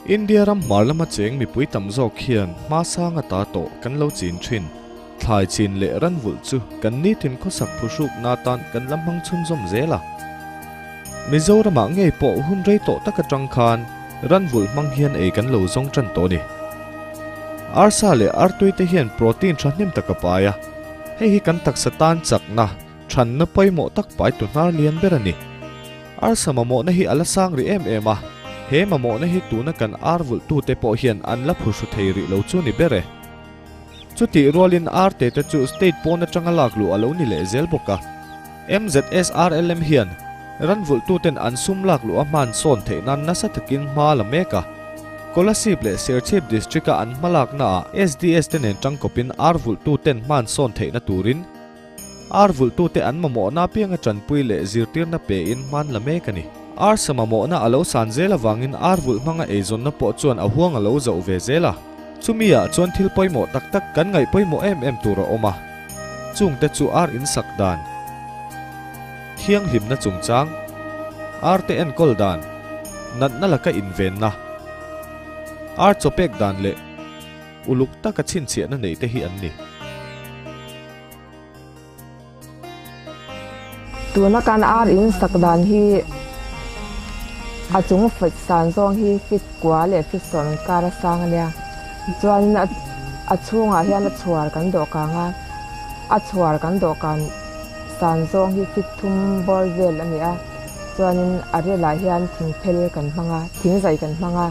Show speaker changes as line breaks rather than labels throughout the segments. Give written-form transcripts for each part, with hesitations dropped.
India ram hmar lama cheng mipui tam zawk hian hma sang ata tawh kan lo chin thin. Thlai chin leh ran vulh chu kan nitin khawsak phuhrukna atan kan la hmang chhunzawm zel a. Mizoramah ngei pawh hun rei tawh tak atang khan ran vulh hmang hian ei kan lo zawng tan tawh a ni. Arsa leh artui te hian protein thahnem tak a pai a, hei hi kan taksa tan chakna, thanna pawimawh tak pai tu hnar lian ber a ni. Arsa mamawhna hi a la sang rih em em a, he mamawhna hi tuna kan ar vulhtute pawh hian an la phuhru thei rih lo chu ni ber e. Chutih rualin ar te te chu state pawn atanga lak luh a lo ni leh zel bawk a. MZSRLM hian ran vulhtuten an sum lak luh a hman sawn theih nan nasa takin hma la mek a. Kolasib leh Serchhip District-a an hmalaknaah SDS te nen tangkawpin ar vulhtuten hman sawn theihna turin Ar vulhtute an mamawhna apianga tanpui leh zirtirna pein hman la mek a ni. Arsa mamawhna a lo san zel avangin ar vulh hmanga eizawnna pawh chuan a huang a lo zoh ve zel a. Chumi ah chuan thil pawimawh tak tak kan ngaih pawimawh em em tur a awm a. Chungte chu ar insak dan, thianghlimna chungchang, arte enkawl dan, natna laka invenna, ar chawpek dan leh uluk taka chhinchhiahna neihte hi an ni.
Tuna kan ar in sak dan hi a chung fit san zawng hi fit kua leh fit sawn kar a sang a nia. Chuanin a chhungah hian a chhuar kan dawh kang a, a chhuar kan dawh kan san zawng hi fit thum bawr vel a ni a. Chuanin a rilah hian thingphel kan hmang a, thingzai kan hmang a.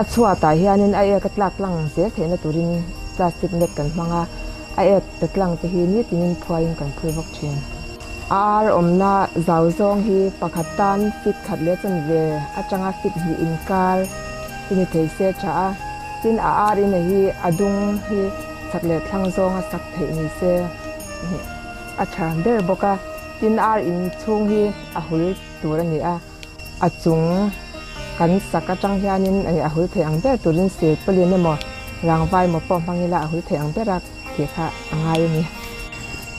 A chhuatah hianin a ek a tlak tlang zel theihna turin plastic net kan hmang a, a ek ta tlang te hi nitinin phuaiin kan phui bawk thin. A ar awmna zau zawng hi pakhat tan fit khat leh chanve atanga fit hnih inkar hi ni thei se tha a, tin a ar ina hi a dung hi chak leh thlang zawnga sak theih ni se a tha ber bawk a, tin ar in chhung hi a hul tur a ni a. A chung kan sak atang hianin a hul thei ang ber turin silpawlin emaw rangva emaw pawh hmang ila a hul thei ang ber a tih kha a ngai a ni.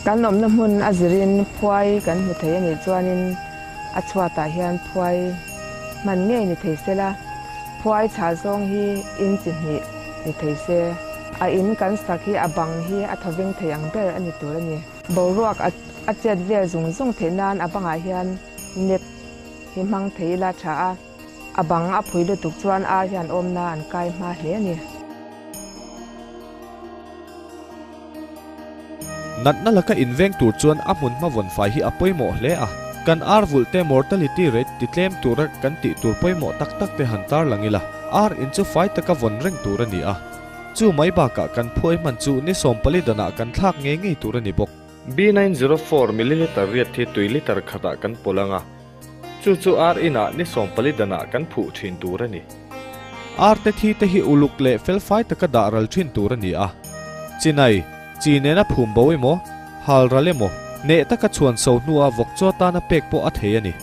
Kan awmna hmun a zirin phuai kan hmu thei a nih chuanin a chhuatah hian phuai hman ngei ni thei se la, phuai chhah zawng hi in chi hnih ni thei se. A in kan sak hi a bang hi a thawveng thei ang ber a ni tur a ni. Boruak a chet vel zung zung theih nan a bangah hian Net hi hmang thei ila tha a, a bang a phui lutuk chuan ar hian awmna an kai hma hle a ni.
Natna laka inveng tur chuan a hmun hma vawn fai hi a pawimawh hle a, kan ar vulh te mortality rate ti tlem tura kan tih tur pawimawh tak tak te han tarlang ila, ar in chu fai taka vawn reng tur a ni a, chu mai bakah kan phuai hman chu ni 14 danah kan thlak ngei ngei tur a ni bawk. B904 milliliter riat hi tui liter khatah kan pawlh ang a, chu chu ar inah ni 14 danah kan phuh thin tur a ni. Ar te thi te hi uluk leh felfai taka dah ral thin tur a ni a, chinai, chi nena phum bo emaw, hal ral emaw, hneh taka chhuan so hnua vawk chaw tana pek pawh a thei a ni.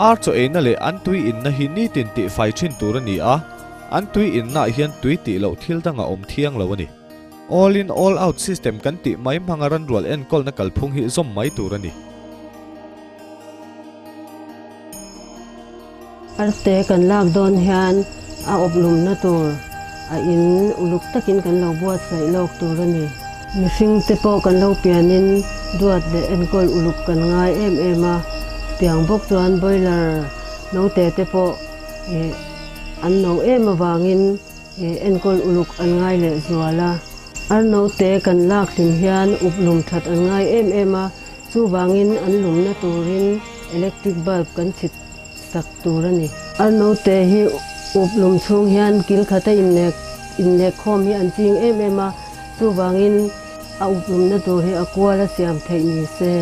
Ar chaw eina leh an tui inna hi nitin tihfai thin tur a ni a, an tui innaah hian tui tih loh thil dang a awm thiang lo a ni. All in all out system kan tih mai hmanga ranrual enkawlna kalphung hi zawm mai tur a ni.
Arte kan lak dawn hian a awp lumna tur a in uluk takin kan lo buatsaih lawk tur a ni. Mihring te pawh kan lo pianin duat leh enkawl uluk kan ngai em em a, tiang bawk chuan boiler note te pawh an no em avangin Enkawl uluk an ngai leh zual a. Ar naute kan lak hlim hian up lum that an ngai em em a, chuvangin an lumna turin electric bulb kan chhit sak tur a ni. Ar naute hi up lum chhung hian kil khata innek innek khawm hi an ching em em a, chuvangin a up lumna tur hi a kual a siam theih ni se.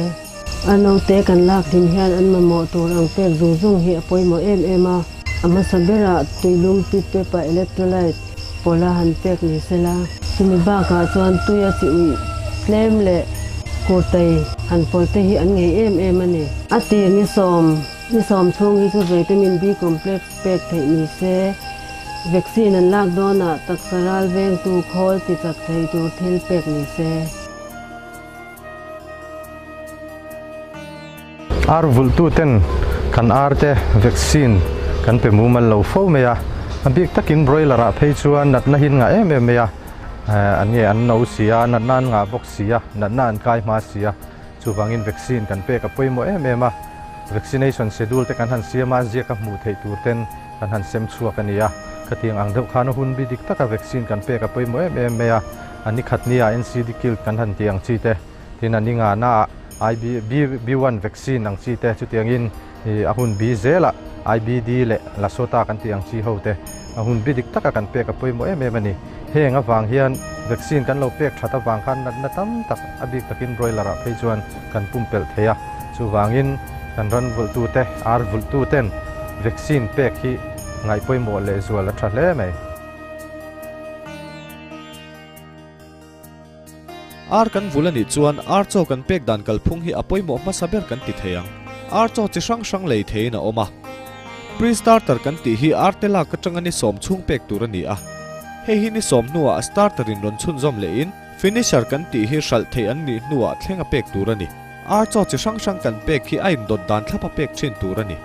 Ar naute kan lak hlim hian an mamawh tur ang pek zung zung hi a pawimawh em em a. A hmasa berah tuilum tui paper electrolyte pawla han pek ni sela. Chumi bakah chuan tui a chi uih tlem leh kurtai han pawlte hi an ngei em em a ni. A tir ni sawm ni sawm chhung hi chu vitamin B complex pek theih ni se. Vaccine an lak dawnah taksa ral vengtu khawl ti chak thei tur thil pek ni se.
Ar vulhtuten kan ar te vaccine kan pe mumal lo fo mai a, a bik takin broiler ah phei chuan natna hi an ngah em em mai a, an nge an no si a, natna an ngah bawk si a, natna an kai hma si a, chuvangin vaccine kan pek a pawimawh em em a, vaccination schedule te kan han siam a, ziak a hmuh theih tur ten kan han sem chhuak a ni a, khatiang ang deuh khan a hun bi dik taka vaccine kan pek a pawimawh em em mai a, a ni khat nia NCD killed kan han tih ang chi te, tin a ni ngana ah IB B1 vaccine ang chi te chutiangin a hun bi zelah IBD leh Lasota kan tih ang chi ho te a hun bi dik taka kan pek a pawimawh em em a ni. Heng avang hian vaccine kan lo pek that avang khan natna tam tak a bik takin broiler ah phei chuan kan pumpelh thei a, chuvangin kan ran vulhtute, ar vulhtuten vaccine pek hi ngaih pawimawh lehzual a tha hle mai.
Ar kan vul a nih chuan ar chaw kan pek dan kalphung hi a pawimawh hmasa ber kan ti thei ang. Ar chaw chi hrang hrang lei theiin a awm a. Pre-starter kan tih hi ar te lak atanga ni sawm chhung pek tur a ni a. Hei hi ni sawm hnuah starter in rawn chhunzawm lehin finisher kan tih hi hralh theih an nih hnuah thleng a pek tur a ni. Ar chaw chi hrang hrang kan pek hi a indawt dan thlap a pek thin tur a ni.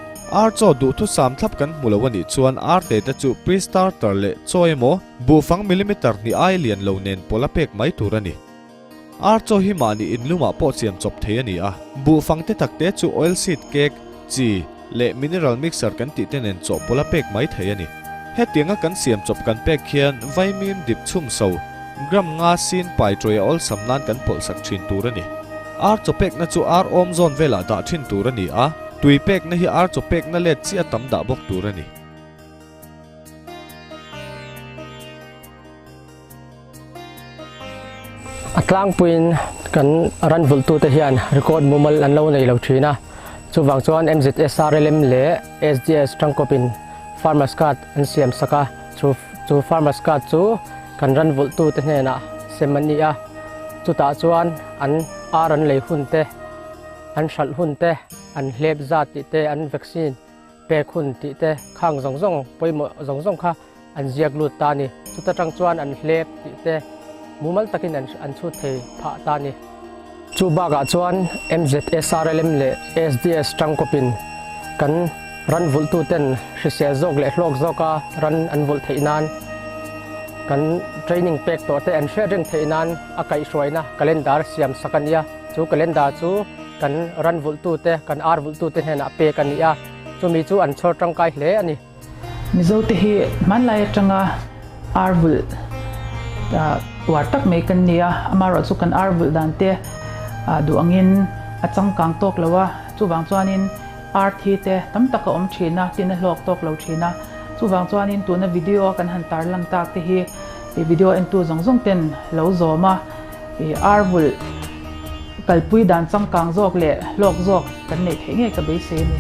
Ar chaw duhthusam thlap kan hmu lo a nih chuan ar te te chu pre-starter leh chaw emaw, Buhfang millimeter hnih ai lian lo nen pawlh a pek mai tur a ni. Ar chaw hi mahni inlumah pawh siam chawp thei a ni a, buhfang te tak te chu oil seed cake, chi, leh mineral mixer kan tih te nen chawh pawlh a pek mai thei a ni. Hetianga kan siam chawp kan pek hian vaimim dip chhum so, gram nga sin pai tawih a awlsam nan kan pawlh sak thin tur a ni. Ar chaw pekna chu ar awm zawn velah dah thin tur a ni a, tui pekna hi ar chaw pekna let chiah tam dah bawk tur a ni.
A tlangpuiin kan ran vulhtute hian record mumal an lo nei lo thin a, chuvang chuan MZSRLM leh SDS tangkawpin Farmers Card an siam sak a, chu chu Farmers Card chu kan ran vulhtute hnenah sem an ni a, chutah chuan an ar an lei hun te, an hralh hun te, an hlep zat tih te, an vaccine Pek hun tih te khang zawng zawng pawimawh zawng zawng kha an ziak lut ta a ni. Chuta tang chuan an hlep tih te mumal takin an an chhut thei phah ta a ni. Chu bakah chuan MZSRLM leh SDS tangkawpin kan ran vulhtuten hrisel zawk leh hlawk zawka ran an vulh theih nan kan training pek tawh te an hriat reng theih nan a kaihhruaina calendar siam sak a nia. Chu calendar chu kan ran vulhtute, kan ar vulhtute hnenah pek a ni a, chumi chu an chhawr tangkai hle a ni.
Mizote hi hmanlai atanga ar vulh uar tak mai kan ni a, amaherawh chu kan ar vulh dan te duh angin a changkang tawk lo a, chuvang chuanin ar thi te tam tak a awm thin a, tin a hlawk tawk lo thin a, chuvang chuanin tuna video a kan han tarlan tak te hi video entu zawng zawng ten lo zawm a. Ar vulh kalpui dan changkang zawk leh hlawk zawk kan neih theih ngei ka beisei a ni.